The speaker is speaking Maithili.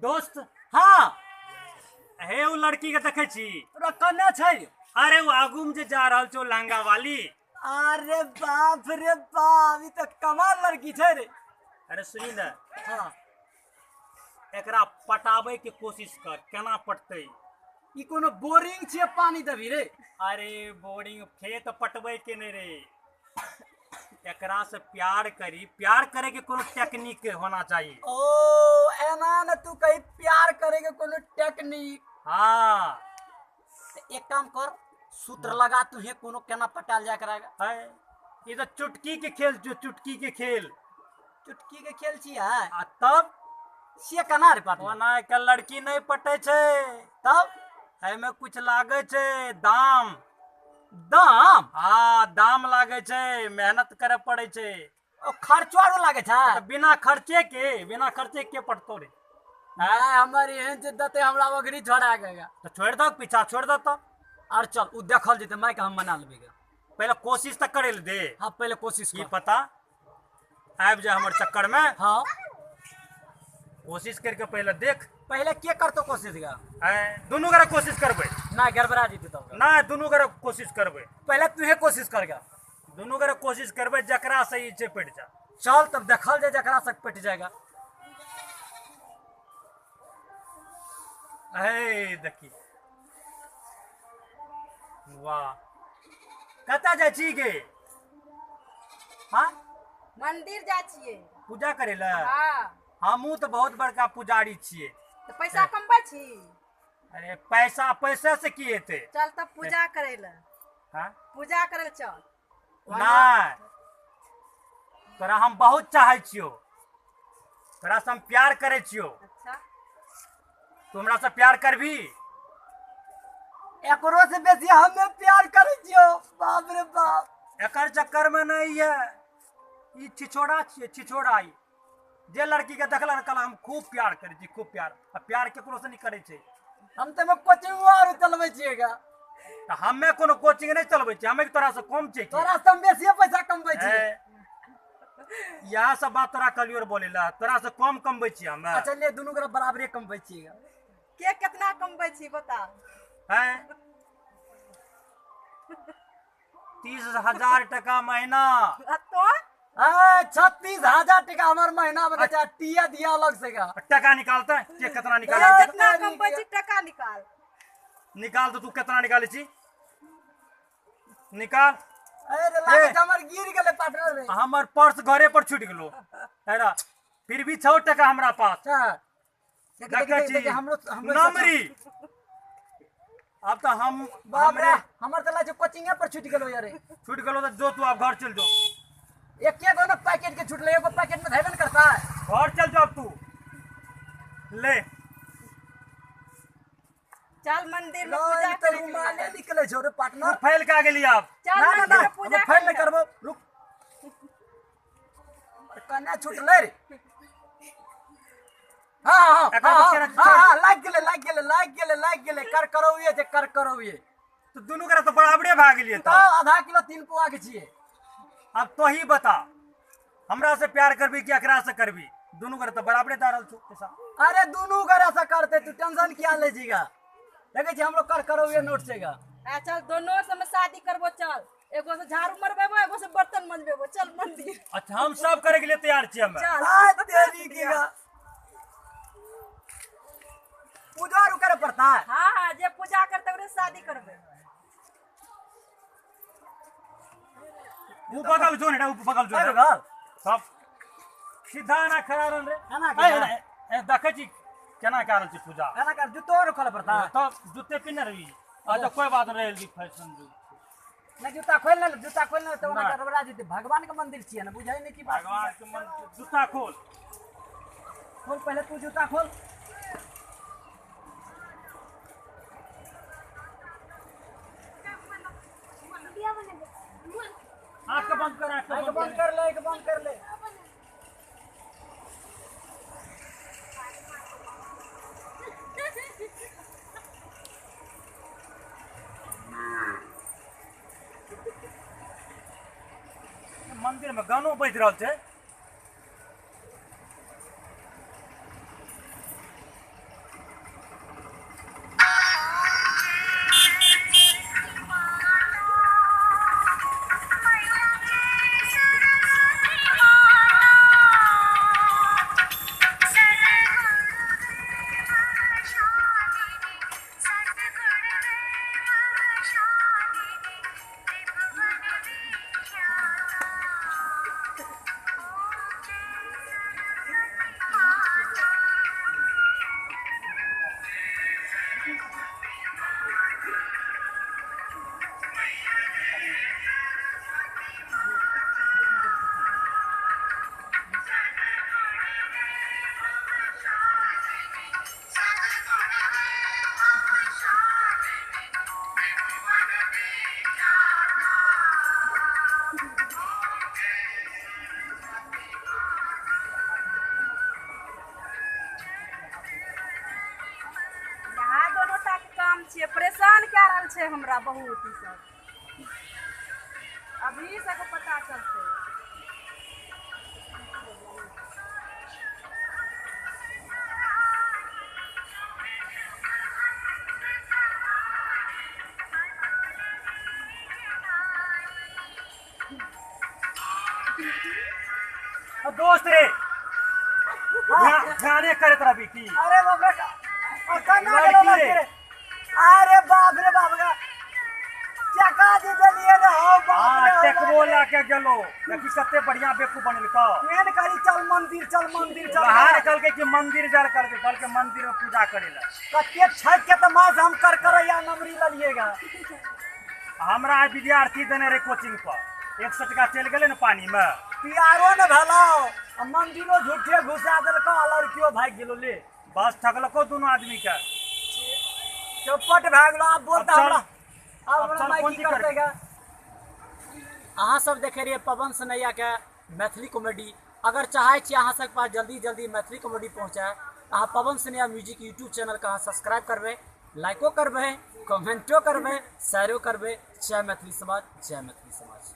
दोस्त। हाँ। हे उ लड़की के देखे छी? ओकरा कने छै? अरे वो आगू में जे जा रहल छौ लहंगा वाली। अरे बाप रे बाप, ई तऽ कमाल लड़की छै रे। अरे सुनी ने। हाँ। एकरा पटाबै के कोशिश कर, केना पटतै? ई कोनो बोरिंग छियै पानी देबी रे? अरे बोरिंग खेत पटबै के नहीं रे, एकरा से प्यार करी, प्यार करे के कोनो टेक्निक होना चाहिए। ओ एना न तू कही प्यार करे के कोनो टेक्निक। हाँ। त एक काम कर, सूत्र लगा तू हे कोनो केना पटाल जाय कराएगा। है ई तो चुटकी के खेल जो, चुटकी के खेल। चुटकी के खेल छियै? आ तब से केना रे पार्टनर? ओना के लड़की नहीं पटे छै। तब एहिमे कुछ लागे छै दाम। दाम? हाँ दाम लागे छै, मेहनत करे पड़े छै। ओ खर्चो आरो लागे छै? तऽ बिना खर्चे के, बिना खर्चे के पटतो रे? नहीं, हमर एहन जे देते हमरा ओगरी छोड़ा के। तो छोड़ दो, पीछा छोड़ दो तो। और चल उ देखल जेते, माइक हम मना लेबै गे। पहले कोशिश तऽ करे ले दे। हाँ पहले कोशिश की कर। पता आबि जाए हमर चक्कर में। हाँ। कोशिश करके पहले देख। पहले के करतो कोशिश गा? दुनू गोरा कोशिश करबै। ना गड़बड़ा जेतै तब। ना दुनू गोरा कोशिश करबै। पहले तूहे कोशिश कर गा। दुनू गोरा कोशिश करबै, जकरा सही छै पटि जा। चल तब देखल जाए जकरा से पटि जाएगा। हे देखी, वाह, कतऽ जाइ छी गे? हाँ मंदिर जाइ छियै पूजा करे लए। हाँ। हमहूँ तऽ बहुत बड़का पुजारी छियै। तऽ पैसा कमबै छी? अरे पैसा, पैसा से की हेतै? चल तब पूजा करे लए। हाँ? पूजा करे लए चल। नहि, तोरा हम बहुत चाहै छियौ, तोरा से हम प्यार करै छियौ। अच्छा। तू हमरा से प्यार करबी? एकरो से बेसी हमे प्यार करै छियौ। बाप रे बाप। एकर चक्कर में नहीं है, ई छिछोड़ा छियै, छिछोड़ा। ई जे लड़की के देखल कहल हम खूब प्यार करै छी, खूब प्यार। आ प्यार केकरो से नहीं करै छै। हम तऽ कोचिंग आरो चलबै छियै गा। तऽ हमे कोनो कोचिंग नहीं चलबै छियै, हमे तोरा से कम छियै की? तोरा से हम बेसिए पैसा कमबै छियै। इएह सब बात तोरा कहलियो रे बोलै लए, तोरा से कम कमबै छियै हमे। अच्छा ले, दुनू गोरा बराबरे कमबै छियै गा। के कितना कमबै छी बता? हैं 30,000 टका महीना। आ तो? 36,000 टका हमर महीना में छै, टिया दिया अलग से गा। टका निकालते के कितना निकालै? कितना कमबै छी टका निकाल। निकाल तो तू कितना निकालै छी? निकाल। अरे लागे छै हमर गिर गेलै पार्टनर रे। हमर पर्स घरे पर छूट गेलो। हेरा फिर भी 6 टका हमरा पास। देखै छी हमरो नमरी। अब तो हम बाप रे, हमर त लागे कोचिंगे पर छूट गेलो यार। छूट गेलो त जो तू अब घर चल जो। एके गो न पैकेट के छूटले, एगो पैकेट में धैबे न करता है। घर चल जो अब तू। ले चल मंदिर में पूजा तो करे। रुमाले निकले छौ रे पार्टनर। तू फैल के आ गेली अब। चल ना मंदिर ना, में पूजा हम फैल नहीं करे। करबो, रुक। कन्या छूटले रे। हाँ हाँ हाँ हाँ, लाग गेलै लाग गेलै लाग गेलै लाग गेलै। कर करौये जे कर करौये। तो दुनू गोरा तो बराबरे भए गेलियै। तऽ आधा किलो 3 पौआ के छियै। अब तो ही बता, हमरा से प्यार करबी कि एकरा से करबी? दुनू गोरा तो बराबरे दे रहल छौ पैसा। अरे दुनू गोरा से करते, तू टेंशन किया ले जीगा? देखै छी हमरो कर करौये नोट छै गा। आ चल दोनों से हम शादी करबो। चल एगो से झाड़ू मरबेबो, एगो से बर्तन मजबेबो। चल मंदिर। अच्छा हम सब करे के लिए तैयार छियै हमे। चल। आ तेरी की गा। पूजा आरू करे पड़ता है? हाँ हाँ, जे पूजा करते ओकरे शादी करबे। ऊ बगल जो ने, ऊ बगल जो ने। बगल सब सीधा ना खड़ा रहन रे। एना के ए देखै छी केना कए रहल छी पूजा। एना कर जूतो आरू खोले पड़ता है? तब जूते पिन्हने रही। अच्छा कोई बात नहीं, रही फैशन जो। ना जूता खोल ले, जूता खोल ले तो ओना गड़बड़ा जेतै। भगवान के मंदिर छियै ने, बुझै नहि की बात। भगवान के मंदिर, जूता खोल। खोल पहले तू जूता खोल। आँख के बंद कर, आँख के बंद कर ले, आँख बंद कर ले। मंदिर में गानो बाजि रहल छै। रहल छै हमरा बहुत ई सब। अभी सबके पता चलतै। दोस्त रे, ध्याने करैत रहबी की? अरे बाप रे, और कना गेलो लड़की रे। लड़की रे? अरे बाप रे बाप रे, टका दे देलिए रे। हो बाप हाँ रे, हो टेकबो बाप रे। लए के गेलो, देखी कते बढ़िया बेवकूफ बनेलको। एहन करी, चल मंदिर चल, मंदिर चल। बाहर कहलकै कि मंदिर जाय कहलकै, कहलकै मंदिर में पूजा करे ला। कते छक के त मास हम कर कर या नमरी ललिएगा। हमरा आइ विद्यार्थी देने रहे कोचिंग पर, 100 टका चलि गेलै ने पानी में। प्यारो न भेलो आ मंदिरो झूठे घुसा देलको आ लड़कियो भागि गेलो ले। बस ठगलको दुनू आदमी के। चौपट भए गेलो। आब बोल अब त चल। हमरा आब अब हमरा चल, माय कोन की चीज करतै करबै? गा? अहाँ सब देखे रहिए पवन सनैया के मैथिली कॉमेडी। अगर चाहे छी अहाँ सबके पास जल्दी जल्दी मैथिली कॉमेडी पहुँचाए, अहाँ Pawan Sanaiya music YouTube channel के अहाँ सब्सक्राइब करबै, लाइको करबै, कमेंटो करबै, शेयरो करबै। जय मैथिली समाज, जय मैथिली समाज।